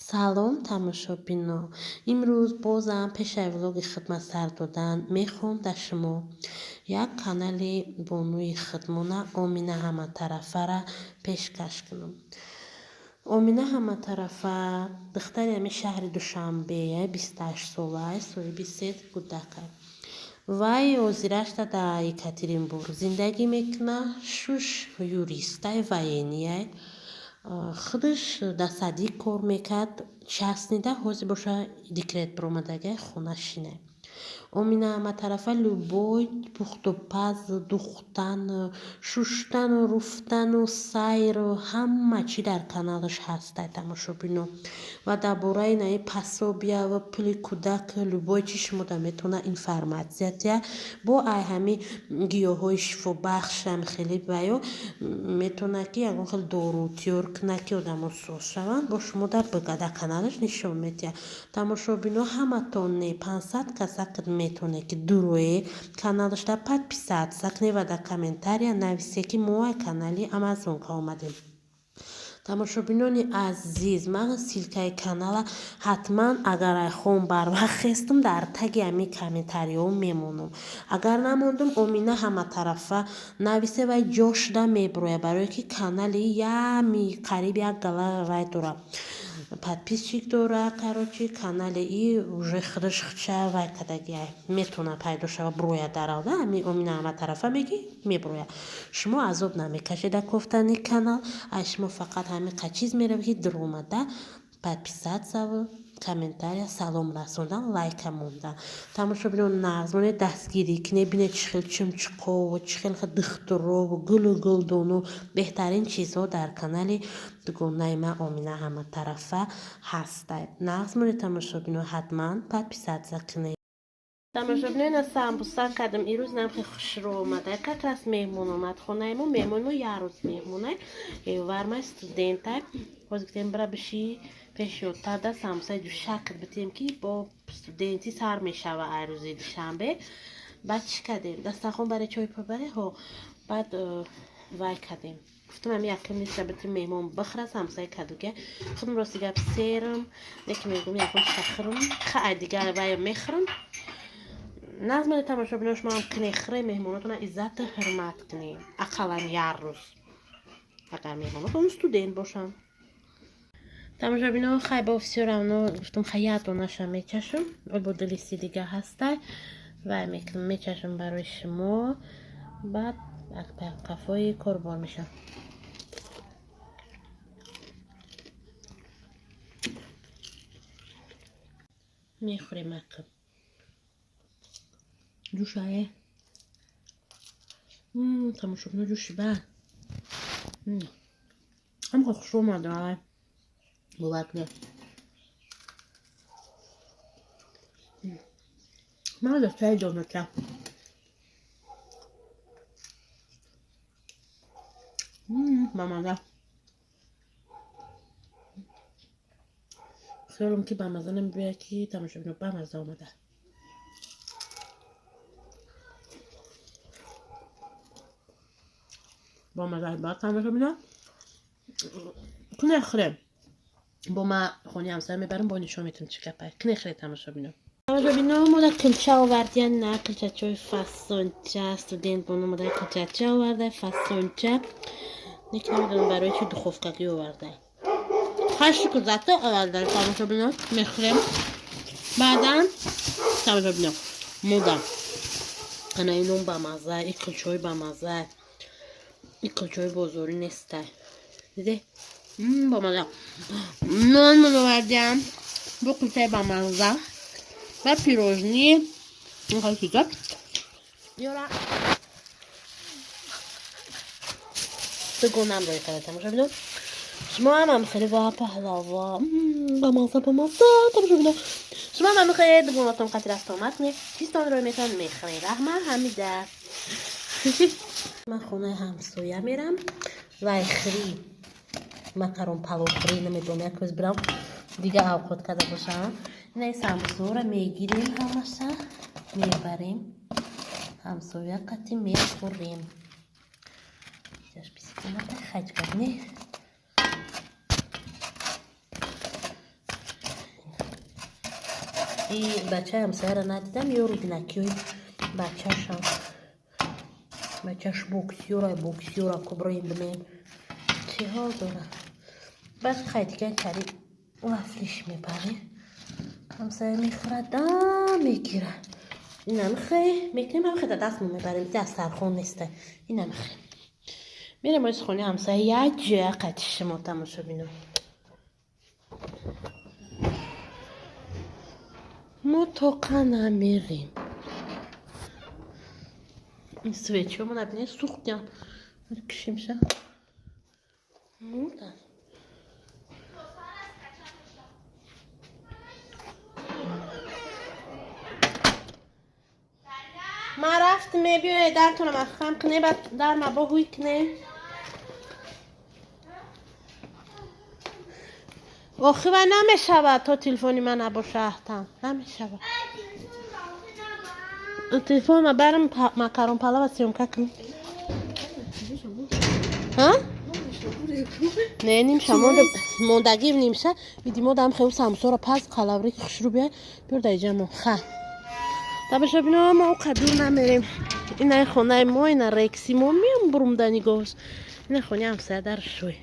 Салом, тамошобино! Имрӯз бозам пешаи влоги хидмат сар додан мехоҳам дар шумо як канали бонуи хидмона Омина ҳаматарафара пешкаш кунам. Омина ҳаматарафа духтари ҳами шаҳри Душанбе, 28 сола, соҳиби се кӯдака. Вай ҳозирашта дар Екатеринбург зиндагӣ мекунад. Шуш юристай, военный. Худаш дар садик кор мекард, частный да, ҳозир боша декрет баромадагай, хонашинай. Омина ҳаматарафа любой пухту паз, духтан, шуштану руфтану сайру ҳама чӣ дар каналаш ҳастай, тамошобино. Ва дар бораи наи пособия ва пули кӯдак, любой чӣ шумо да метавона информация тия. Бо ай ҳами гиёҳҳои шифобахшам хеле ваё метавона, ки ягон хел дору тиёр кунад, ки одамо соз шаванд, бо шумо дар дар каналаш нишон медиҳад. Тамошобино, ҳаматон не, 500 каса метавонед, ки дуроe каналашда подписаться кунед ва дар комментария нависе, ки мо ай канали Амазонка омадем. Тамошобинони азиз, ман ссылка и канала ҳатман, агар айхон барвақт хестам, дар таги ҳамин комментариҳо мемонам. Агар намондум, Омина ҳаматарафа нависе, вай ҷошда мебирояд, барое ки канали ями қариб як гала вай дорад, подписчик дора. Короче, канали и уже худаш хча вай кадагиай, метавона пайдо шава, бирояд дар авда. Ҳами Омина ҳаматарафа меги, мебирояд. Шумо азоб намекашед дар кофтани канал. Ай шумо фақат ҳамин қа чиз меравед, ки дуромада подписаться ву комментария, салом расондан, лайка мондан. Тамошобинон, нағз монед, дастгирӣ кунед. Бинед, чӣ хел чимчиқову, чӣ хел духтурову, гулу гулдону беҳтарин чизҳо дар канали дугонаи ман Омина ҳаматарафа ҳастай. Нағз монед, тамошобино, ҳатман подписаться кунед. Тамошобино, ина самбуса кардам. Ирӯз нам хеле хушрӯ омада, как раз меҳмон омад хонаи мо. Меҳмони мо як рӯз меҳмонай, вармай студентай. Ҳозир гуфтем, бира биши пешётада самбусаи ҷӯшакат битем, ки бо студентӣ сар мешава ай рӯзи душанбе. Баъд чӣ кардем? Дастархон баре, чой баре ҳо. Баъд вай кардем, гуфтам, ами якум ниста битем, меҳмон бихӯра самбусаи кадуга. Худам, рости гап, серам неки, мегӯм, ягон чиза хӯрам, ха, ай дигар вай мехӯрам. Нағз монед, тамошобино, шумоам кунед, хӯре меҳмонотона иззату ҳурмат кунед, ақаллан як рӯз, агар меҳмонотон студент бошанд. Тамошобино, хай, бо всё равно гуфтам, хай, як донаша мечашам, бо дилиси дига ҳастай, вай мекунам, мечашам барои шумо. Баъд қафои корбор мешам. Мехӯрем ақиб ҷӯшае. Тамошобино, ҷӯши ба ҳам хушрӯ омада, алай бовар кунед. Маза чай донача. Бамаза. Хиёлам ки бамаза намебиёяд, ки, тамошобино, бамаза омада. Бамаза баъд, тамошобино, кунед, хӯрем. Бо ма хони ҳамсоя мебарам, бо нишон метам, чӣ гапай. Кунед, хӯре, тамошобино. Тамошобино, мода кулча овардиян, на кулчачои фасонча. Студент боно мода кулчача овардай, фасонча. Неки намедонам, барои чи духовка гӣ овардай. Хай, шукр, зато овардай. Тамошобино, мехӯрем баъдан. Тамошобино, мода ана инон бамаза, и кулчаҳои бамаза, и кулчаҳои бозорӣ нестай. Диде, бамаза. Нон мон овардиям бо кулчаи бамаза ва пирожные, чиза ёра дугонам рӯй карда. Тамошобино, шумо ҳам хеле ва паҳлава бамаза, бамаза. Тамошобино, шумо ҳам хеле дугонатон қати рафта омад кунед, чизтон рӯй мекунад, мехӯред. Раҳмат. Ҳамида ман хонаи ҳамсоя мерам, вай хӯрӣ, макарон палов хӯрӣ, намедонам, як рӯз бирам, дига авқот карда бошам. Инаи самбусаҳоро мегирем, ҳамаша мебарем ҳамсоя, қати мехӯрем. Хаҷгаб не. И бачаи ҳамсояро надидам, ёру бинакиёи бачашам. Бачаш боксёра, боксёра куброим бинем. Чӣ ҳол дора? Баъд хай дигар тари вафлиш мебарем. Ҳамсоя мехӯрад, дам мегира. Инам хе мекунем, ҳам хе дастмо мебарем, дастархон неста. Инам хе. Мерем аз хонаи ҳамсоя як ҷоя қати шумо тамошобино. Мо тоқа намерем. Ин свечҳо набинед, сӯхтян. Кишимша. Мурдан. Ман рафтам, мебиёе дартона махкам кне, баъд дар ма бо ҳуй кне. Охи вай намешавад, то телефони ман набоша, аҳтам. Намешавад. Телефон ма барам макарон палава съёмка кунем. Ҳа? Не, нимша мондагӣ нимша. Видимо, дам хеу самсора пас қалаври хушрӯ биёй. Биёр дар иҷа мо. Ха. Тамошобино, мо қадур намерем. Ина хонаи мо, ина рекси мо миём бурумда нигоҳш. Ина хонаи ҳамсоя дар шӯй.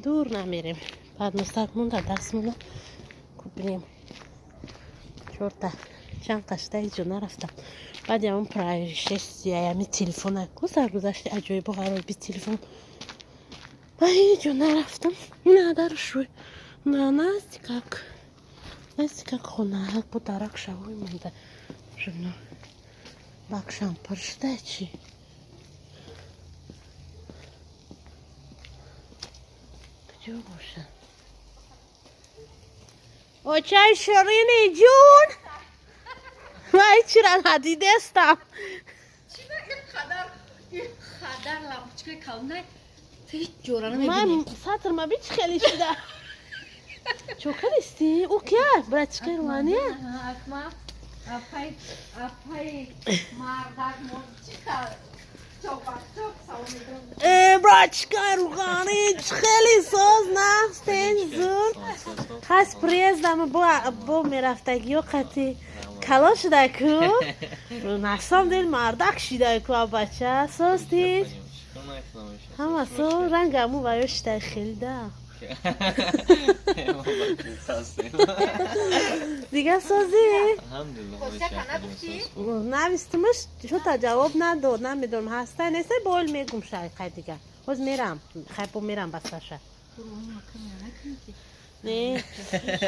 Дур намерем. Баъд мустак монда дастмона кубинем. Чорта чанд қашта ҳеҷ ҷо нарафтам. Баъд ямон происшествия, ями телефона ку саргузашти аҷоибу ғароиби телефон. Ман ҳеҷ ҷо нарафтам. Ина дар шӯй. На наздикак. Наздикак хонаак бо дарак шавои монда. Жуно. Бакшам пур шуда чӣ? Куҷо бошад? Очаи ширини ҷун! Ман ҳечира надидестам. Ин қадар лампочкаи калонай, ту ҳеҷ ҷора Ман намебинӣ. сатр ма би чӣ хеле шуда. Чо кардисти? Ӯ кия? Братчикаи рӯҳания? Акма, апай, апай, мардак мо чӣ чоқачоқ салом медонам. Э, братчикаи рӯҳанӣ, чӣ хеле соз нахстен зур. Хас приездам бо мерафтагиё қати калон шуда ку. Насом дил мардак шида ку, бача. Созти? Ҳама соз рангаму ваё шида хелда. Дига созӣ? Навистумаш, шута ҷавоб надод, намедонам ҳастай нестай, бойл мегум шай хай дига. Ҳоз мерам, хай бо мерам ба Саша. Не.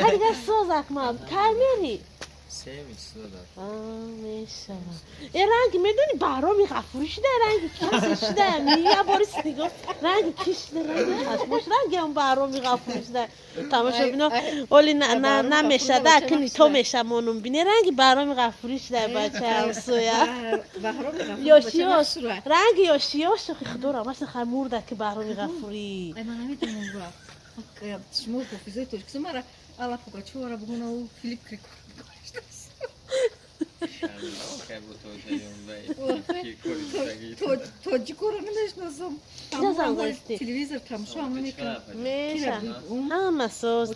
Хай дига соз, Акмал, кай мери? Мешавад. Э, ранги медони Баҳроми Ғафурӣ шуда, ранги касе шуда, я борис нигоҳ, ранги ки шуда, ранги чашмош, ранги ҳам Баҳроми Ғафурӣ шуда. Тамошобино, оли намешада, кини то мешамонум бине, ранги Баҳроми Ғафурӣ шуда бача ҳамсоя. Ёшиёш, ранги ёшиёш, худоро, масалан хай мурда ки Баҳроми Ғафурӣ. Ай, ман намедонам, шумо ҳофизои тоҷикистон мара Алла Пугачёвара бугуна, ӯ Филипп Киркоров. Тоҷикоро намешиносам. Телевизор тамошо ҳама мекунам. Меша. Ҳама соз.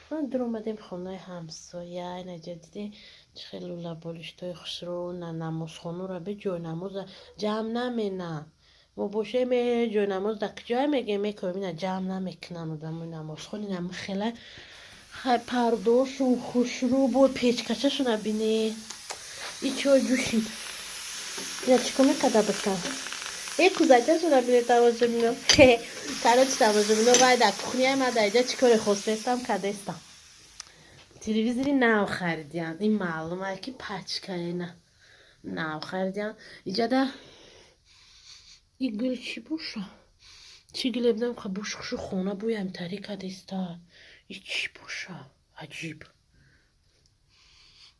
Ман дур омадем хонаи ҳамсоя, инаҷа диде чӣ хел лула болиштои хушрӯ, на намозхонура бе ҷой намоза ҷамъ намена. Мо бошем ҷой намоз дар куҷое мегем мекунем, ина ҷамъ намекунанд одамои намозхон, ина хела хай пардошун хушрӯ бо печкачашуна бине. И чой ҷӯшид. Ина чӣ кор мекарда бошам? Э, кузачашуна бине, тамошобино. Короче, тамошобино, вай дар кухняи ма дар иҷа чӣ коре хостестам кардестам. Телевизори нав харидиянд. Ин маълум е ки пачка ина нав харидиянд. Иҷада и гул чӣ боша? Чӣ гуле бидам, ха буш хушу хона буям тари кардеста. И чӣ боша? Аҷиб.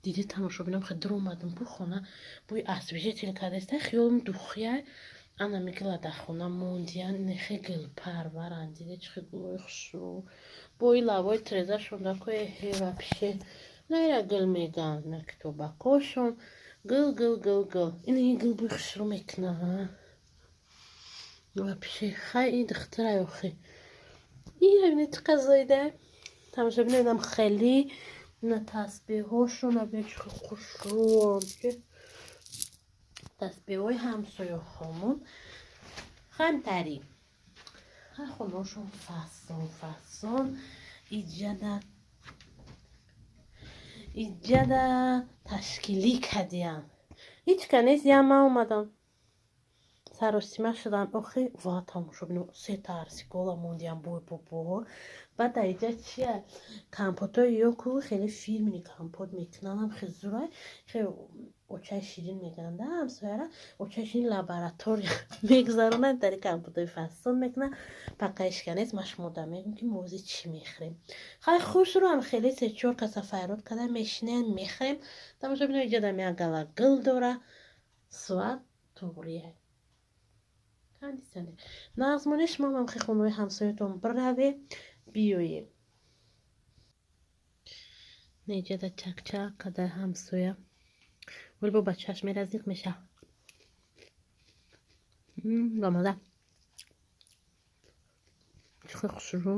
Диди тамошобинам, хе дур омадам бу хона бӯи освежитель кардеста, хиёлам духия ана мегила дар хона мондиян, нехе гулпарваранд. Диде чӣ хе гулои хушрӯ. Бои лавои трезашон дакои хе вообще. Наира гул меган, на китобакошон. Гул, гул, гул, гул. Ин ин гул бӯи хушрӯ мекуна. Вообще, хай ин духтара охи. Ин бибинед чӣ қадр зоида. Тамошобинам хеле на тасбеҳошона беч хушрӯ тасбеҳои ҳамсояҳомон хамтари хонашон фасон фасон иҷада иҷада ташкилӣ кардиям. Ҳеҷ ка нест, я ман омадам саросима шудам. Охи ва тамошобино сета арсикола мондиям бой бобоҳо. Баъд дар иҷа чия компотҳои ёку хеле фирмини компот мекунанам хезурай хеле очаи ширин мегӯянд ҳамсояра очаи ширин лаборатория мегузаронанд дар компотҳои фасон мекунанд. Пака ишка нест, ман шумода мегӯям ки мо ози чӣ мехӯрем. Хай хушрӯам хеле се-чор каса файрод карда мешинем мехӯрем. Тамошобино иҷадам як гала гул дора соат туғрия. Нағзмоне шумо ҳам хонаҳои ҳамсоятон бираве биёед. Неҷада чакчак када ҳамсоя. Вале бо бачааш меразиқ меша. Бамаза. Чӣ хушрӯ.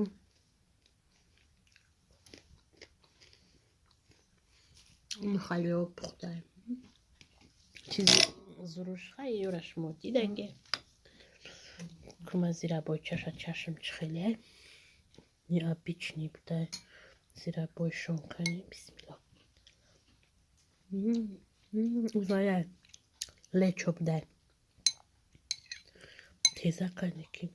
Михалио пухта. Чизи зуруш хай ёра шумо диданге. Кума зирабой чаша чашм чӣ хеле необычный буда зирабой шонкани. Бисмилла. Узая лечо буда теза каники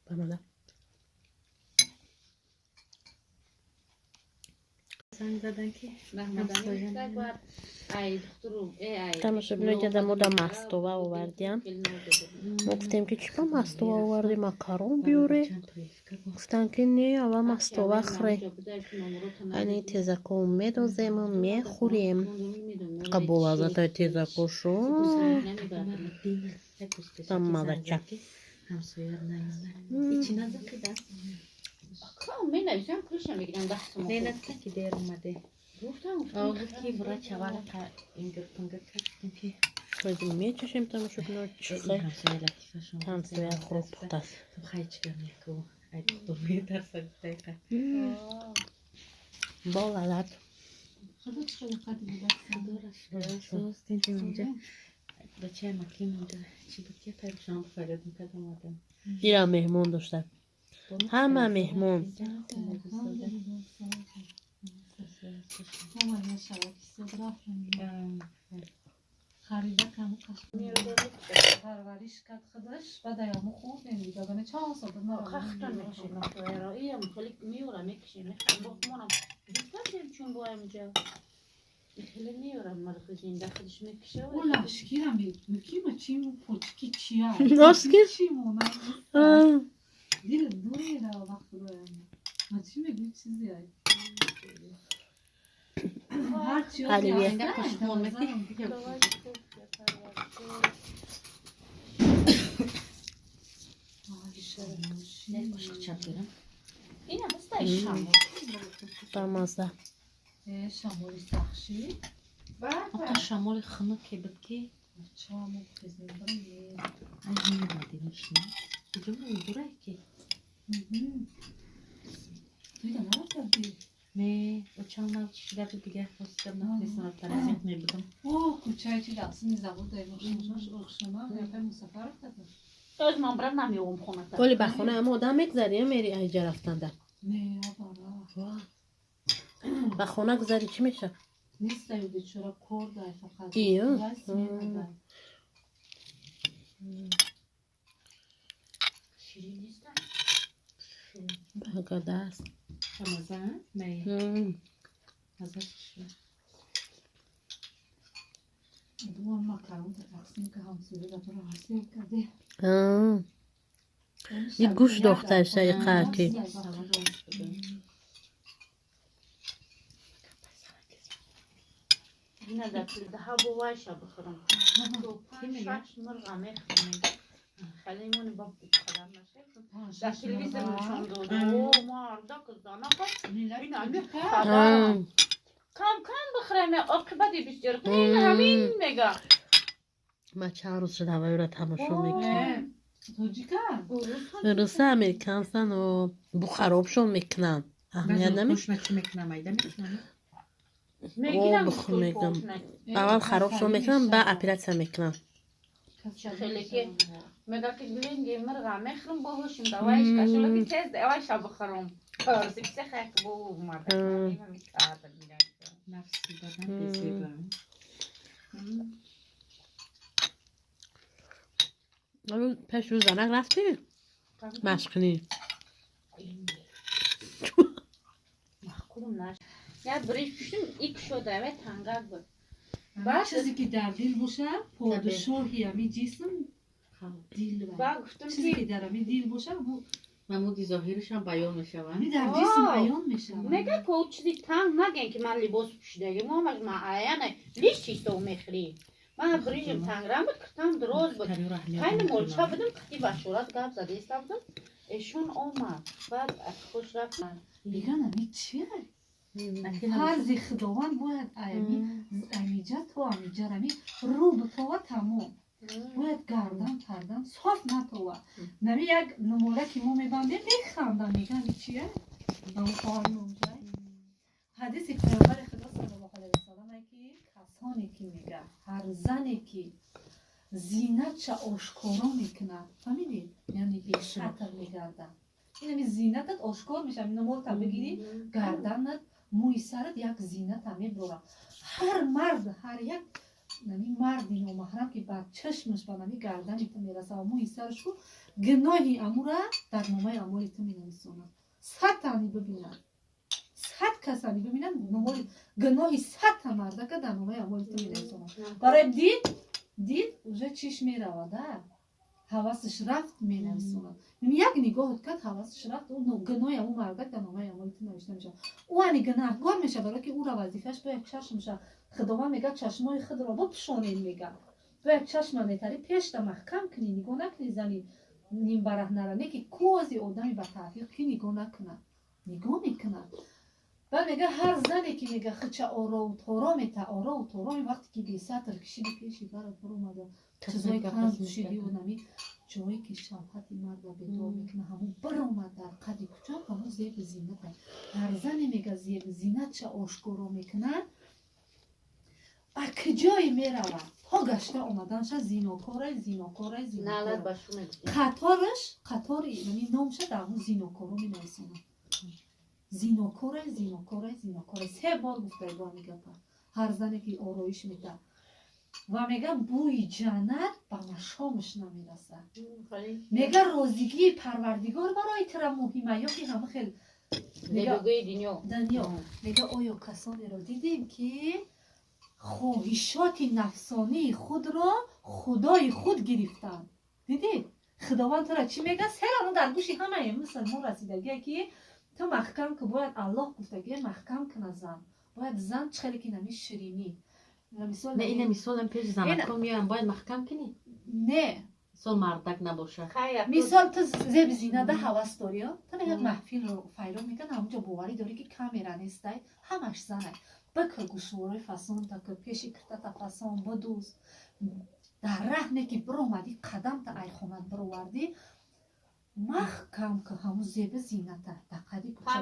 бамада. Тамошобино иҷада мо да мастова овардиям. Мо гуфтем ки чӣ ба мастова оварди, макарон биёре. Гуфтанд ки не, аввал мастова хӯре. Ани тезако медозему мехӯрем. Қаболазатай тезакошу. Там мазача. Мечашем тамошобино чихе ҳамсоя хӯрок пухтааст. Болалат. Ира меҳмон дошта. Ҳама меҳмон. Алия. Бамаза. Шамоли хунуке буд ки Оли ба хона ама одам мегзари ё мери айҷа рафтанда? Ба хона гузари чӣ меша? Ию? Багадааст. И гӯшт дохташа иқаки. Ма чанд рӯз шуд ҳавоиро тамошо мекунам. Тоҷика? Руса американсан бухаробшон мекунанд. Аҳамият наме? Мегирам. Аввал харобшон мекунанд, баъд оператсия мекунанд. Мега ки глинги мирға мехрум боҳушим давайш кашола ки тез давайша бихӯрум. Корзиксе хак бу марда. Нафси бадан безеба. Пеш рӯз занак рафтӣ? Машқинӣ. Маъқулум наш. Я бриш пуштум ик шуда ве тангак буд. Чизе ки дар дил бошад, подшоҳи ҳамин ҷисм дил чизе ки дар ҳамин дил бошад, намуди зоҳирашам баён мешавад. Дар ҷисм баён мешавад. Мега ко чизи танг наген ки ман либос пӯшидагим, омаш ман аяна лиш чисто мехӯрӣ. Ман брижим танграм буд, киртам дроз буд. Хайни молча будам, қати башорат гап задаиста будам. Эшон омад. Баъд аз хуш рафт. Меган ами чи? Фарзи Худованд бояд амиҷа то амиҷа рами рӯ битова тамом. Бояд гардан кардан соф натова. Нами як нумора ки мо мебандем механдам, меган чия? Ҳадиси Паёмбари Худо саллаллоҳу алайҳи васаллам ки касоне ки мега ҳар зане ки зинатша ошкоро мекунад, фаҳмидед? Яъне бесатр мегардад. Инами зинатат ошкор мешавад. Нуморта бигирӣ, гарданат, мӯи сарат як зината мебурад. Ҳар мард, ҳар як нами марди номаҳрам ки ба чашмаш ба нами гардани ту мерасад ва мӯи сараш гуноҳи амура дар номаи амоли ту менависонад. Сад тани бибинад, сад касани бибинад, гуноҳи садта мардака дар номаи амоли ту менависонад. Барои дид уже чиш меравада, ҳавасаш рафт менависонад. Як нигоҳат кард, ҳавасаш рафт, гуноҳи аму мардак дар номаи амоли ту навишта мешавад. Ӯ ани гунаҳгор мешавад, барои ки ӯра вазифааш бояд чашм шавад. Худованд мегӯяд чашмои худро бипӯшонед, мегӯяд. Бояд чашма метари пешта маҳкам кунӣ, нигоҳ накунӣ зани нимбараҳнара, не ки кози одами ба тавфиқ ки нигоҳ накунад, нигоҳ мекунад. Баъд мегӯяд ҳар зане ки мега хича орову торо мета, орову торо вақте ки бесатр кишиди пеши барат баромада, чизои танг пӯшидиу нами ҷое ки шавҳати марда бедор мекунад, ҳамун баромад дар қади кӯча, ҳамун зеби зинат. Ҳар зане мега зеби зинатша ошкоро мекунад, ба куҷое меравад? То гашта омаданша зинокорай, зинокорай, зинокорай. Қатораш, қатори яъне номша дар ҳамун зинокоро менависонад. Зинокорай, зинокорай, зинокорай. Се бор гуфтай бо ҳамин гапа. Ҳар зане ки ороиш медиҳад. Ва мега бӯи ҷаннат ба машомаш намерасад. Мега розигии Парвардигор барои тура муҳима ё ки ҳама хел дунё. Мега оё касонеро дидем ки хоҳишоти нафсонии худро худои худ гирифтанд. Дидӣ? Худованд тура чӣ мега? Серано дар гӯши ҳамаи мусалмон расидагие ки ту маҳкам ки бояд Аллоҳ гуфтагие маҳкам куна зан. Бояд зан чӣ хеле ки нами ширинӣ. Не, ина мисолам пеш занако меоям, бояд маҳкам кунӣ? Не. Мисол мардак набошад. Мисол ту зеби зинада ҳавас дорӣ, ту мегӯяд маҳфилро файро мекунад, ҳамонҷо боварӣ дорӣ ки камера нестай, ҳамаш занай. Бикр гӯшворои фасонта ки пеши киртата фасон бидӯз. Дар раҳне ки биромадӣ, қадамта айхонат бировардӣ, маҳкам ки ҳамун зеби зината дар қади кӯча.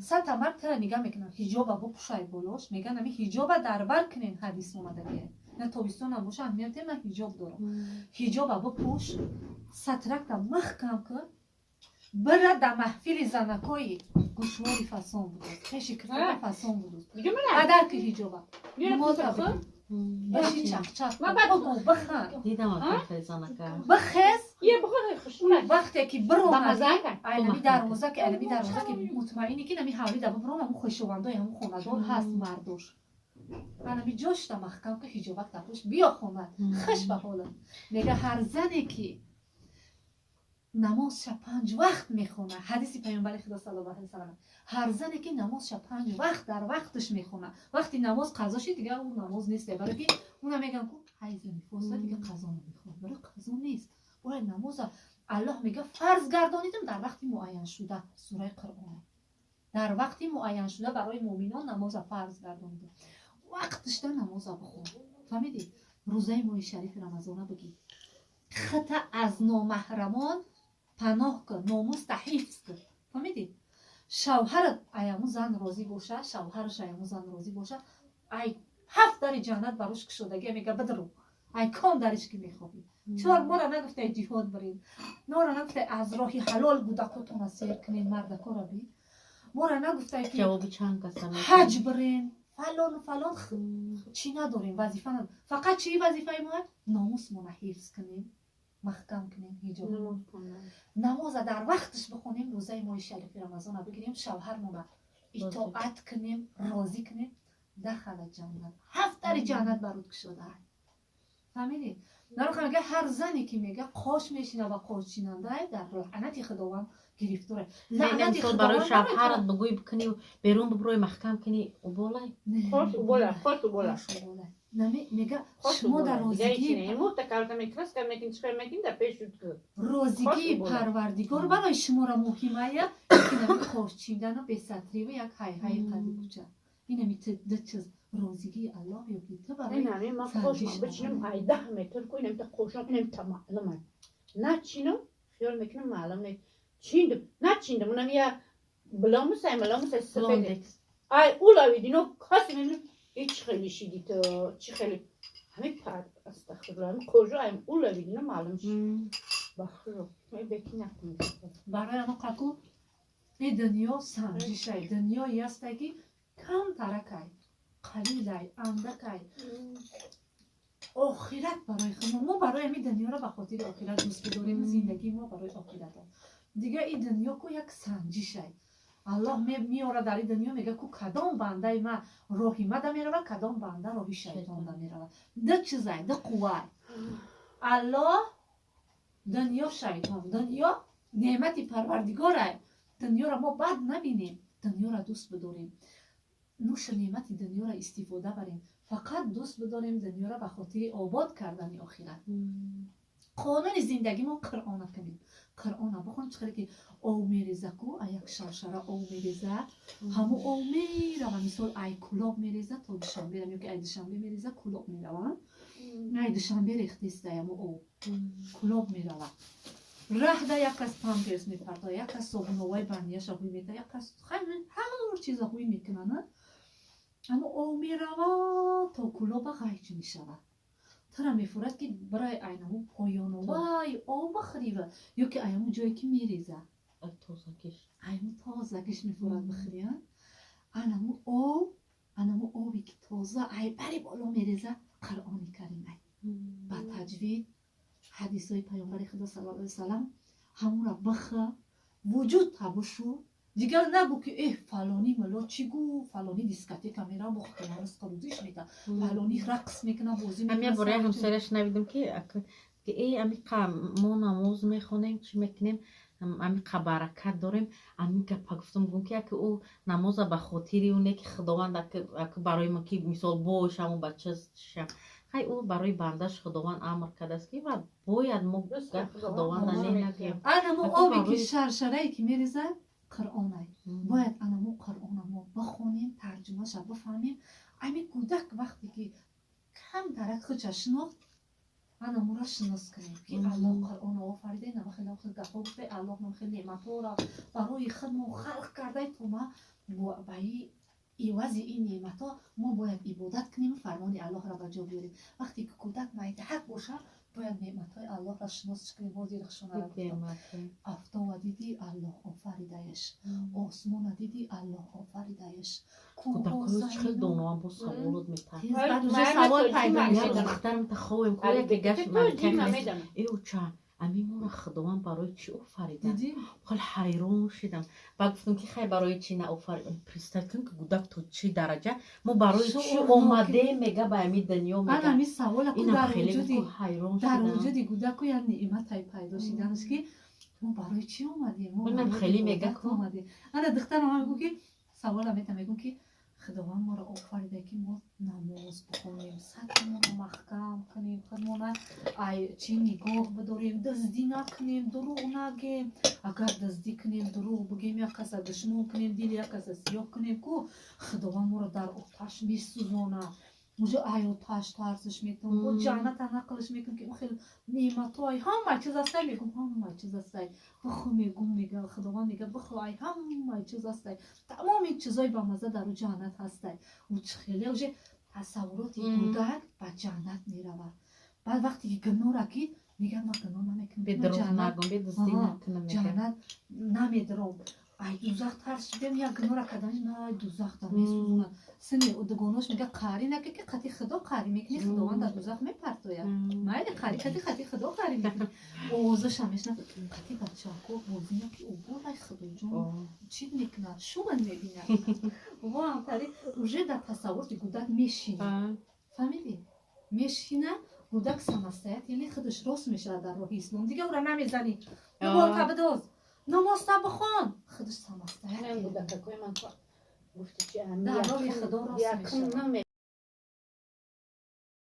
Сад мард тура нигаҳ мекунанд, ҳиҷоба бипӯшай болош, мегӯянд ами ҳиҷоба дар бар кунен, ҳадис омадагие. На тобистонам боша, аҳамият ман ҳиҷоб дорам. Ҳиҷоба бипӯш, сатракта маҳкам ки бира дар маҳфили занакои гӯшвори фасон будоз, пеши киртата фасон будоз. Адар ки ҳиҷоба баши чақчақ бигӯ, биханд, бихез. Вақте ки биромадӣ, айнами дарвоза ки айнами дарвоза ки мутмаинӣ ки нами ҳавлида бибиром, ҳамун хешовандои ҳамун хонадор ҳаст мардош. Анами ҷошта маҳкам ки ҳиҷобак тапӯш, биё хонат, хуш ба ҳолат. Мега ҳар зане ки намозша 5 вақт мехонад, ҳадиси Паёмбари Худо саллаллоҳу алайҳи васаллам, ҳар зане ки намозша 5 вақт дар вақташ мехонад, вақти намоз қазо шид, дигар ӯ намоз нест. Барои ки уна мегӯянд ку ҳайзу нифоса дигар қазо намехонад, барои қазо нест. Бояд намоза Аллоҳ мега фарз гардонидам дар вақти муайяншуда, сураи Қуръон. Дар вақти муайяншуда барои муъминон намоза фарз гардонидам. Вақташда намоза бихон. Фаҳмидӣ? Рӯзаи моҳи шарифи Рамазона бигир. Хата аз номаҳрамон паноҳ кун, номуста ҳифз кун. Фаҳмидӣ? Шавҳарат аяму зан розӣ боша, шавҳараш аяму зан розӣ боша, ай ҳафт дари ҷаннат барош кушодагия, мега, бидру ай ком дариш ки мехоҳӣ. Чор мора нагуфтай ҷиҳод биред, мора нагуфтай аз роҳи ҳалол гудакотона сер кунед, мардакора би, мора нагуфтай ки ҷавоби чанд каса ҳаҷ бирен, фалону фалон. Чӣ надорем, вазифа надорем. Фақат чӣ вазифаи мо? Номусмона ҳифз кунем, маҳкам кунем, ҳиҷоб, намоза дар вақташ бихонем, рӯзаи моҳи шарифи Рамазона бигирем, шавҳармона итоат кунем, розӣ кунем. Дахала ҷаннат, ҳафт дари ҷаннат баруд кушода. Фаҳмидӣ? Нароха мега, ҳар зане ки, мега, қош мешина ва қошчинандай, дар лаънати Худованд гирифтора. Лаънати барои шавҳарат бигӯй бикунӣ, берун бибурой, маҳкам кунӣ, уболай. Қош убола, қош убола. Мега, шумо дар розигии Парвардигор барои шуморо муҳимая, ки қошчиндану бесатрива як ҳайҳайи қади куча. Инами ду чиз: розигии Аллоҳ ё ки ту барои Инами ма қошам бичинам, ай 10 метр ку инам та қошам, инам та маълума. Начинам, хиёл мекунам, маълум не. Чиндум, начиндум, унам я биламусай, маламусай, сафед. Ай улави дино каси мебинам, ҳеч хеле шиди то чӣ хеле ҳами пар, астағфируллоҳ, ҳами кожо ай улави дино маълум шид. Бахро, беки накун. Барои ано қаку и дунё санҷишай, дунёе ҳастай ки кам таракай, қалилай, андакай. Охират барои хумо. Мо барои ҳамин дунёро ба хотири охират дӯст бидорем. Зиндагии мо барои охират. Дига и дунё ку як санҷишай. Аллоҳ меора дар ин дунё, мега ку кадом бандаи ма роҳи мада мерава, кадом банда роҳи шайтонда мерава. Ду чизай, ду қуввай: Аллоҳ, дунё, шайтон. Дунё неъмати Парвардигорай. Дунёро мо бад набинем, дунёро дӯст бидорем, нӯши неъмати дунёро истифода барем, фақат дӯст бидорем дунёро ба хотири обод кардани охират. Қонуни зиндагимо Қуръона кунем, Қуръона бихонем. Чӣ хеле ки ов мереза ку, а як шаршара ов мереза, ҳамо ов мерава, мисол, ай Кулоб мереза то Душанбе, ё ки ай Душанбе мереза, Кулоб мерава. Ай Душанбе рехтеста, ҳамо ов Кулоб мерава. Раҳда як кас памперс мепарта, як кас собуноваи банияша ҳуй мета, як кас ҳар чиза ҳуй мекунана. Аммо ов мерава то Кулоба, ғайч мешавад. Тара мефурад ки барои айнаму поёновай ов бихӯрива ё ки аяму ҷое ки мереза, айму тозагиш мефурад, бихӯри. Анаму ов, анаму ове ки тоза ай бари боло мереза, Қуръони Каримай ба таҷвид, ҳадисҳои Паёмбари Худо сал алайhi васалам, ҳамура бихӯ, вуҷуд табушу. Дигар нагӯ ки эҳ, фалонӣ мулло чӣ гуфт, фалонӣ дискотека мерава, бо ризқу рӯзиш мета, фалонӣ рақс мекуна, бозӣ. Ҳамя бораи ҳамсояра шунавидам ки э амиқа мо намоз мехонем, чӣ мекунем, амиқа баракат дорем. Ами гапа гуфтам, гум ки яке ӯ намоза ба хотири уне ки Худованд барои мо ки мисол бошаму бача шам. Хай, ӯ барои бандаш Худованд амр кардааст ки ва бояд мо гапи Худованда не нагӯем. Анамо обе ки шаршарае ки мерезад, Қуръонай. Бояд анамо Қуръона мо бихонем, тарҷумаша бифаҳмем. Ами кӯдак вақте ки кам дарак худша шинохт, анамура шинос кунем ки Аллоҳ Қуръона офарида, нама хеле хел гапҳо гуфта, Аллоҳ нам хел неъматҳоро барои худ мо халқ кардай, то ма ба ивази ин неъматҳо мо бояд ибодат кунем, фармони Аллоҳро ба ҷо биёрем. Вақте ки кӯдак майдаҳак боша, бояд неъматҳои Аллоҳро шинос кунем. Ҳозир хушонара афтова дидӣ, Аллоҳ офаридаеш, осмона дидӣ, Аллоҳ офаридаеш. Савол пайдо. Ами моро Худованд барои чӣ офарида? Хел ҳайрон шидам. Ба гуфтам ки хай, барои чӣ наофарид? Представь кун ки гудак то чӣ дараҷа мо барои чӣ омадем, мега, ба ами дунё. Ами савола дар вуҷуди гудаку як неъматай пайдо шиданаш ки мо барои чӣ омадем. Хеле мега. Омадем. Ана духтарам мегӯ ки савола мета, мегӯм ки Худованд моро офарида ки мо намоз бихонем, сатрамонро маҳкам кунем, худмона ай чӣ нигоҳ бидорем, дуздӣ накунем, дурӯғ нагем. Агар дуздӣ кунем, дурӯғ бигем, як каса душмон кунем, дили як каса сиёҳ кунем ку, Худованд моро дар оташ месӯзонад. Уже ай оташ тарсиш мекунам, бо ҷанната нақлш мекунам, ки хел неъматҳои ҳама чиз астай, мегум, ҳама чиз астай, бихӯ, мегум, мега Худованд, мега, бихӯ, ай ҳама чиз астай, тамоми чизои бамаза дар ӯ ҷаннат ҳастай. Ӯ чӣ хеле уже тасаввуроти кӯдак ба ҷаннат меравад. Баъд вақте ки гуноҳра ки мегӯяд, ман гуноҳ намекунам, ҷаннат намедиром, ай дузах тарсидем, як гуноҳра кардам, ай дузахта месӯзонад. Сини дугонош мега, қарӣ наки, ки қати Худо қарӣ мекунӣ, Худованд дар дузах мепартояд. Майли, қарӣ кати, қати Худо қарӣ мекунӣ. Овозаша мешна, қати бачаҳако бозӣ наки, обой, Худоҷон, чӣ мекунад, шуман мебинад. Воамтари уже дар тасаввуроти кӯдак мешина, фаҳмидӣ? Мешина кӯдак, самостоятельно худаш рост мешавад дар роҳи ислом. Дига ӯра намезанӣ, табидоз, намозта бихон, худаш самостоятельно дар роҳи Худо рост мешавад.